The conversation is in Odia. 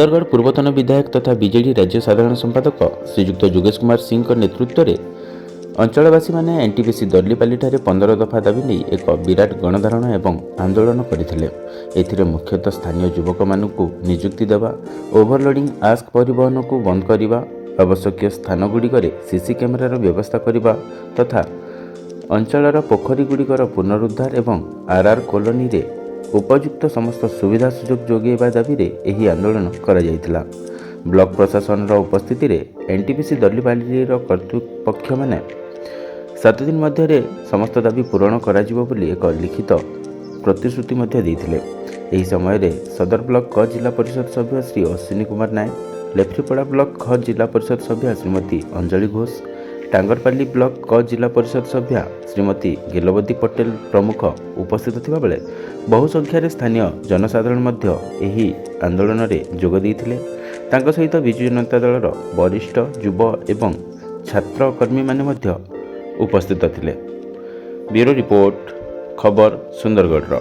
ସୁନ୍ଦରଗଡ଼ ପୂର୍ବତନ ବିଧାୟକ ତଥା ବିଜେଡି ରାଜ୍ୟ ସାଧାରଣ ସମ୍ପାଦକ ଶ୍ରୀଯୁକ୍ତ ଯୋଗେଶ କୁମାର ସିଂଙ୍କ ନେତୃତ୍ୱରେ ଅଞ୍ଚଳବାସୀମାନେ ଏନ୍ଟିପିସି ଦର୍ଲିପାଲିଠାରେ 15 ଦଫା ଦାବି ନେଇ ଏକ ବିରାଟ ଗଣଧାରଣା ଏବଂ ଆନ୍ଦୋଳନ କରିଥିଲେ। ଏଥିରେ ମୁଖ୍ୟତଃ ସ୍ଥାନୀୟ ଯୁବକମାନଙ୍କୁ ନିଯୁକ୍ତି ଦେବା, ଓଭରଲୋଡିଂ ଆସ୍କ ପରିବହନକୁ ବନ୍ଦ କରିବା, ଆବଶ୍ୟକୀୟ ସ୍ଥାନଗୁଡ଼ିକରେ ସିସି କ୍ୟାମେରାର ବ୍ୟବସ୍ଥା କରିବା ତଥା ଅଞ୍ଚଳର ପୋଖରୀଗୁଡ଼ିକର ପୁନରୁଦ୍ଧାର ଏବଂ ଆର୍ଆର୍ କଲୋନୀରେ ଉପଯୁକ୍ତ ସମସ୍ତ ସୁବିଧା ସୁଯୋଗ ଯୋଗାଇବା ଦାବିରେ ଏହି ଆନ୍ଦୋଳନ କରାଯାଇଥିଲା। ବ୍ଲକ ପ୍ରଶାସନର ଉପସ୍ଥିତିରେ ଏନ୍ଟିପିସି ଦର୍ଲିପାଲିର କର୍ତ୍ତୃପକ୍ଷମାନେ 7 ଦିନ ମଧ୍ୟରେ ସମସ୍ତ ଦାବି ପୂରଣ କରାଯିବ ବୋଲି ଏକ ଲିଖିତ ପ୍ରତିଶ୍ରୁତି ମଧ୍ୟ ଦେଇଥିଲେ। ଏହି ସମୟରେ ସଦର ବ୍ଲକ କ ଜିଲ୍ଲା ପରିଷଦ ସଭ୍ୟ ଶ୍ରୀ ଅଶ୍ୱିନୀ କୁମାର ନାୟକ, ଲେଫ୍ରିପଡ଼ା ବ୍ଲକ ଖ ଜିଲ୍ଲା ପରିଷଦ ସଭ୍ୟା ଶ୍ରୀମତୀ ଅଞ୍ଜଳି ଘୋଷ, ଟାଙ୍ଗରପାଲି ବ୍ଲକ କ ଜିଲ୍ଲା ପରିଷଦ ସଭ୍ୟା ଶ୍ରୀମତୀ ଗେଲବତୀ ପଟେଲ ପ୍ରମୁଖ ଉପସ୍ଥିତ ଥିବାବେଳେ ବହୁ ସଂଖ୍ୟାରେ ସ୍ଥାନୀୟ ଜନସାଧାରଣ ମଧ୍ୟ ଏହି ଆନ୍ଦୋଳନରେ ଯୋଗ ଦେଇଥିଲେ। ତାଙ୍କ ସହିତ ବିଜୁ ଜନତା ଦଳର ବରିଷ୍ଠ ଯୁବ ଏବଂ ଛାତ୍ର କର୍ମୀମାନେ ମଧ୍ୟ ଉପସ୍ଥିତ ଥିଲେ। ବ୍ୟୁରୋ ରିପୋର୍ଟ, ଖବର ସୁନ୍ଦରଗଡ଼ର।